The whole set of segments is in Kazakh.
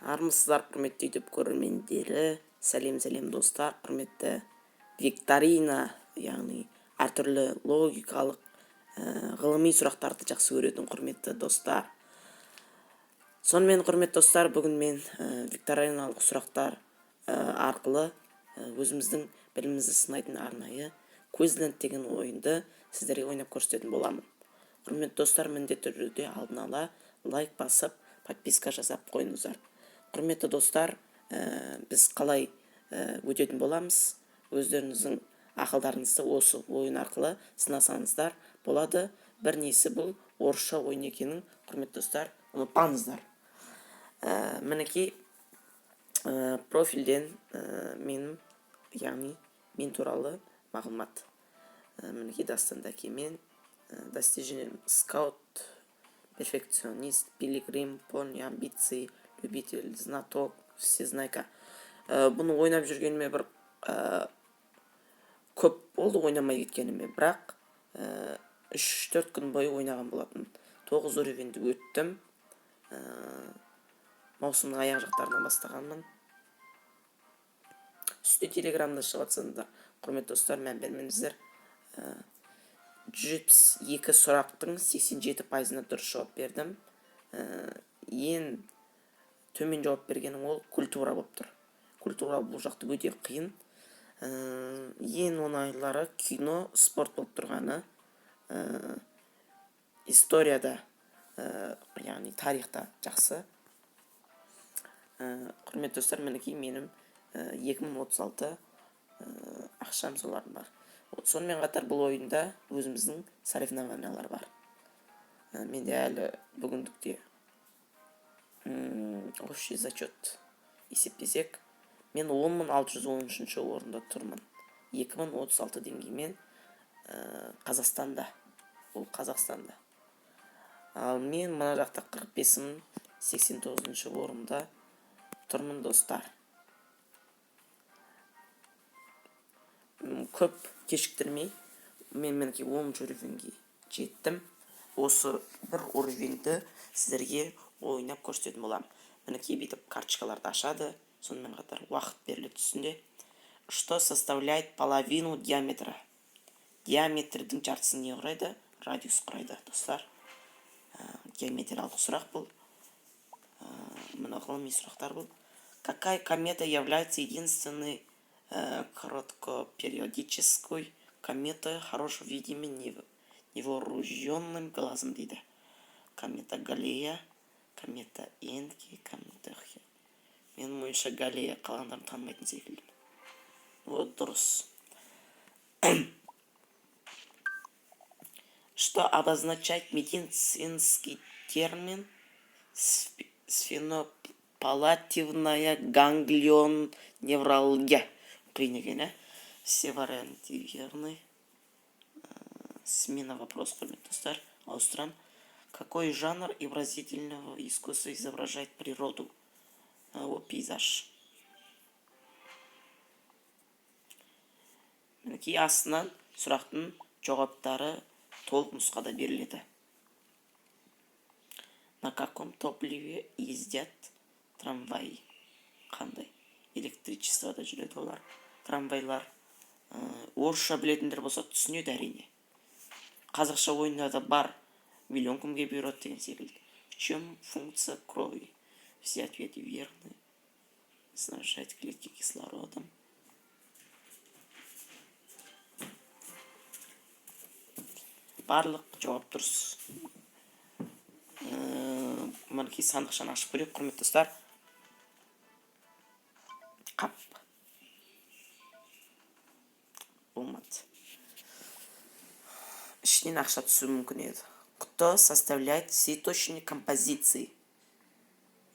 Армысыздар, құрметті YouTube көрермендері! Сәлем, сәлем, достар! Құрметті викторина, яғни әртүрлі логикалық, ғылыми сұрақтарды жақсы көретін құрметті достар. Сонымен, құрметті достар, бүгін мен викториналық сұрақтар арқылы өзіміздің білімімізді сынайтын арнайы Quizlet деген ойынды сіздерге ойнап көрсететін боламын. Құрметті достар, міндетті түрде алдын ала лайк басып, подписка жасап қойыңыздар. Құрметті достар, біз қалай өтетін боламыз? Өздеріңіздің ақылдарыңызды осы ойын арқылы сынасаңыздар болады. Бір несі, бұл орысша ойын екенін, құрметті достар, ұмытпаңыздар. Мінекей, профильден менің, яғни мен туралы мағлұмат. Мінекей, Дастан Дәкемен, достижение: скаут, перфекционист, пилигрим, полный амбиций, любитель, знаток, всезнайка. Бұны ойнап жүргеніме бір көп болды ойнамай кеткеніме, бірақ 3-4 күн бойы ойнаған болатын. Тоғыз уровеньді өттім. Маусымның аяқ жақтарынан бастағанмын. Үстіне Телеграмда шығып жатсаңыздар, құрметті достар, мән бермеңіздер. 172 сұрақтың 87%-ына дұрыс жауап бердім. Ең төмен жауап бергенім ол культура болып тұр. Культура бұл жақта өте қиын. Ең оңайлары кино, спорт болып тұрғаны. Историяда, яғни тарихта жақсы. Құрметті достар, мінекей, менің 2036 ақшам, солардың бар. Сонымен қатар бұл ойында өзіміздің соревнованиялар бар. Менде әлі бүгіндікте общий зачет есептесек, мен 10 613-орында тұрмын 2036 деңгеймен, Қазақстанда. Бұл Қазақстанда. Ал мен мына жақта 45 089-орында тұрмын, достар. Көп кешіктірмей, мен мінекей 10-уровеньге жеттім. Осы бір уровеньді сіздерге ойнап көрсететін боламын. Мінекей, бүйтіп карточкаларды ашады, сонымен қатар уақыт беріледі үстінде. Что составляет половину диаметра? Диаметрдің жартысын не құрайды? Радиус құрайды, достар. Геометриялық сұрақ бұл. Мына ғылыми сұрақтар бұл. Какая комета является единственной короткопериодической кометой, хорошо видимой невооруженным глазом, дейді. Комета Галлея, комета Энки, комета. Менің ойымша, Галлея, қалғандарын танымайтын секілдімін. Вот, дұрыс. Что обозначает медицинский термин сфенопалативная ганглион невралгия? Қиын екен, ә? Все варианты верны. Смена вопрос, құрметті достар, ауыстырамын. Какой жанр изобразительного искусства изображает природу? О, пейзаж. Мінекей, астынан сұрақтың жауаптары толық нұсқада беріледі. На каком топливе ездят трамваи? Қандай электричествода жүреді олар, трамвайлар? Орысша білетіндер болса, түсінеді, әрине. Қазақша ойындарда бар, миллион кімге бұйырады деген секілді. В чем функция крови? Все ответы верны. Снабжать клетки кислородом. Барлық жауап дұрыс. Мінекей, сандықшаны ашып көрейік, құрметті достар. Қап, болмады. Ішінен ақша түсуі мүмкін еді. Кто составляет цветочные композиции?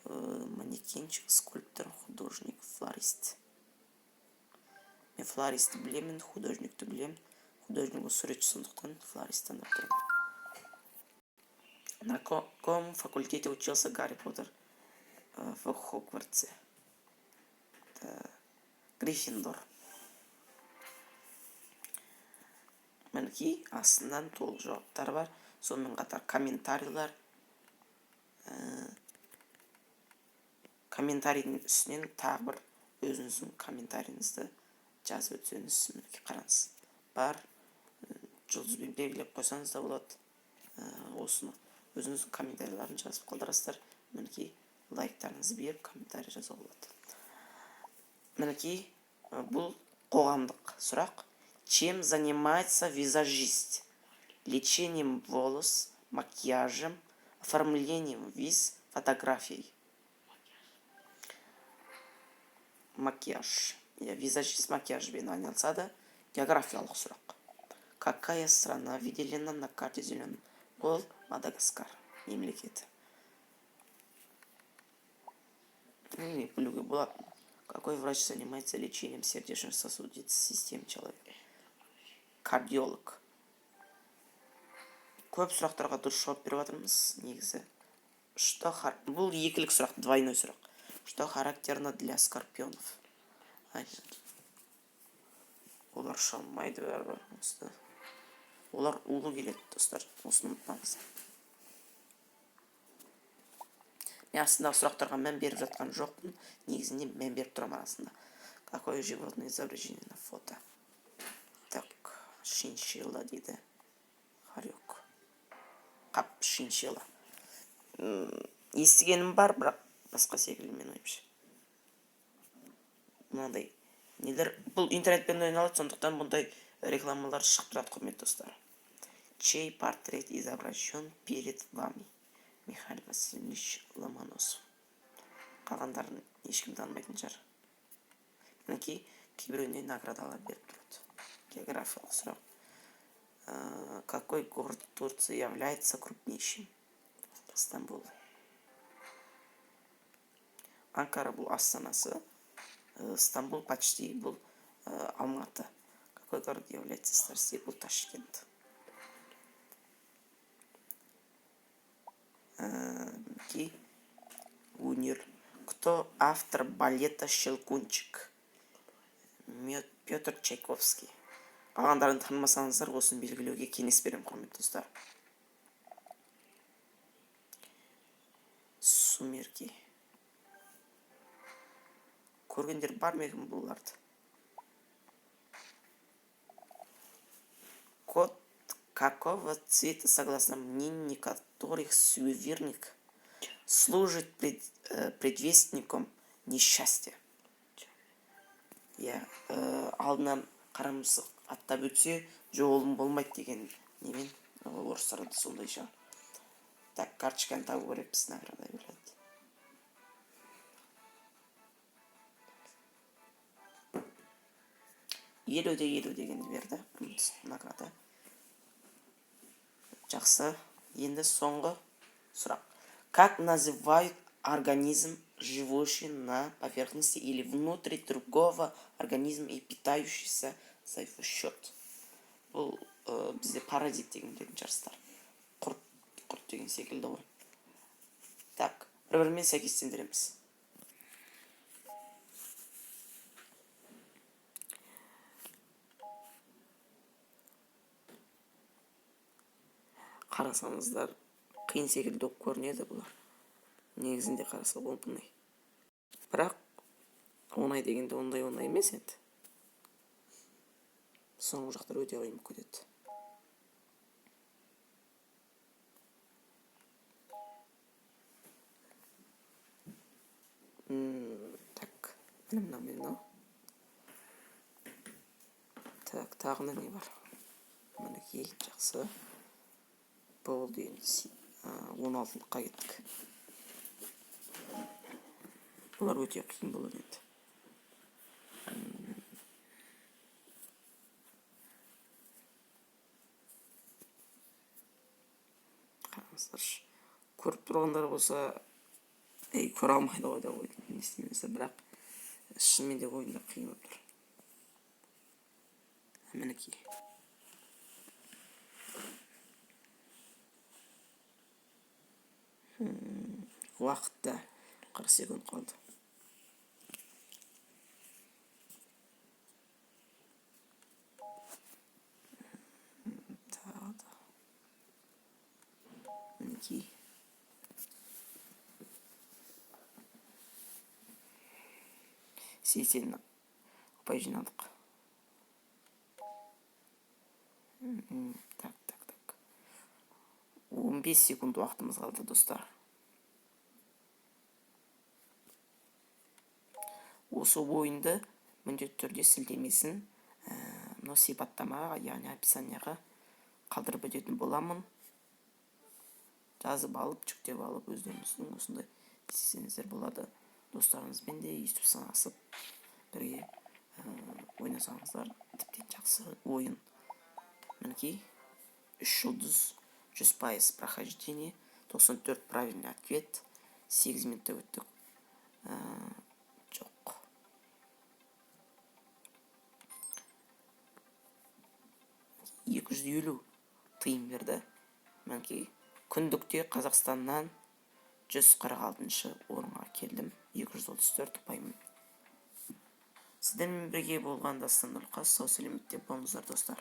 Манекенщик, скульптор, художник, флорист. Мен флористті білемін, художникті білемін. Художник ол суретші, сондықтан флорист таңдап тұрмын. На каком факультете учился Гарри Поттер в Хогвартсе? Это Гриффиндор. Мінекей, астынан толық жауаптар бар, сонымен қатар комментарийлер. Комментарийдің үстінен тағы бір өзіңіздің комментарийіңізді жазып өтсеңіз, мінекей қараңыз. Бар, жұлдызбен белгілеп қойсаңыз да болады. Осыны өзіңіздің комментарийлерін жазып қалдырасыздар. Мінекей лайктарыңызды беріп комментарий жазуға болады. Мінекей бұл қоғамдық сұрақ. Чем занимается визажист? Лечением волос, макияжем, оформлением виз, фотографией. Макияж. Иә, визажист макияжбен айналысады. Географиялық сұрақ. Какая страна выделена на карте зеленым? Ол Мадагаскар мемлекеті. Білуге болады. Какой врач занимается лечением сердечно-сосудистой системы человека? Кардиолог. Көп сұрақтарға дұрыс жауап беріп жатырмыз негізі. Что бұл екілік сұрақ, двойной сұрақ. Что характерно для скорпионов? Олар ұша алмайды бәрібір. Олар улы келеді, достар. Осыны ұмытпаңыздар. Мен астындағы сұрақтарға мән беріп жатқан жоқпын. Негізінде мән беріп тұрамын арасында. Какое животное изображение на фото? Так, шиншилла дейді. Хорек. Қап, шиншилла. Естігенім бар, бірақ басқа секілді менің ойымша. Мынандай нелер, бұл интернетпен ойналады, сондықтан бұндай рекламалар шығып тұрады, құрметті достар. Чей портрет изображен перед вами? Михаил Васильевич Ломоносов. Қалғандарын ешкім танымайтын шығар. Мінекей кейбіреуіне наградалар беріп тұрады. Географиялық сұрақ. Какой город Турции является крупнейшим? Стамбул. Анкара бұл астанасы. Стамбул почти бұл Алматы. Какой город является столицей? Бұл Ташкент. Мінекей өнер. Кто автор балета «Щелкунчик»? Петр Чайковский. Қалғандарын танымасаңыздар, осыны белгілеуге кеңес беремін, құрметті достар. Сумерки. Көргендер бар ма екен бұларды? Кот какого цвета, согласно мнению некоторых суеверных, служит предвестником несчастья? Иә, алдынан қара мысық аттап өтсе, жолым болмайды деген немен, орыстарда сондай шығар. Так, карточканы табу керекпіз, награда береді. Елу де елу дегенді берді, награда. Жақсы, енді соңғы сұрақ. Как называют организм, живущий на поверхности или внутри другого организма и питающийся за его счет? Бұл бізде паразит деген білетін шығарсыздар. Құрт, құрт деген секілді ғой. Так, бір-бірімен сәйкестендіреміз. Қарасаңыздар, қиын секілді болып көрінеді бұлар. Негізінде қараса оп-оңай. Бірақ оңай дегенде ондай оңай емес енді. Соңғы жақтар өте қиын болып кетеді. Так, міне мынау, міне мынау. Так, тағы не бар? Мінекей, жақсы. Болды енді, 16-лыққа кеттік. Бұлар өте қиын болады енді. Қараңыздаршы. Көріп тұрғандар болса, ей, көре алмайды ғой деп ойлаймын, не істейміз, бірақ шынымен де ойында қиын болып тұр. Мінекей. Уақытта 40 секунд қалды. Тағы да. Мінекей. 80 ұпай жинадық. Так, так, так. 15 секунд уақытымыз қалды, достар. Осы ойынды міндетті түрде сілтемесін мынау сипаттамаға, яғни описанияға қалдырып өтетін боламын. Жазып алып, жүктеп алып, өздеріңіздің осындай істесеңіздер болады. Достарыңызбен де өйстіп сынасып бірге ойнасаңыздар, тіптен жақсы ойын. Мінекей, 3 жұлдыз, 100% прохождение, 94 правильный ответ, 8 минутта өттік. Жоқ. 250 тиын берді. Мінекей, күндікте Қазақстаннан 146 орынға келдім, 234 ұпаймен. Сіздермен бірге болған Дастан Нұрқас. Сау сәлеметте болыңыздар, достар.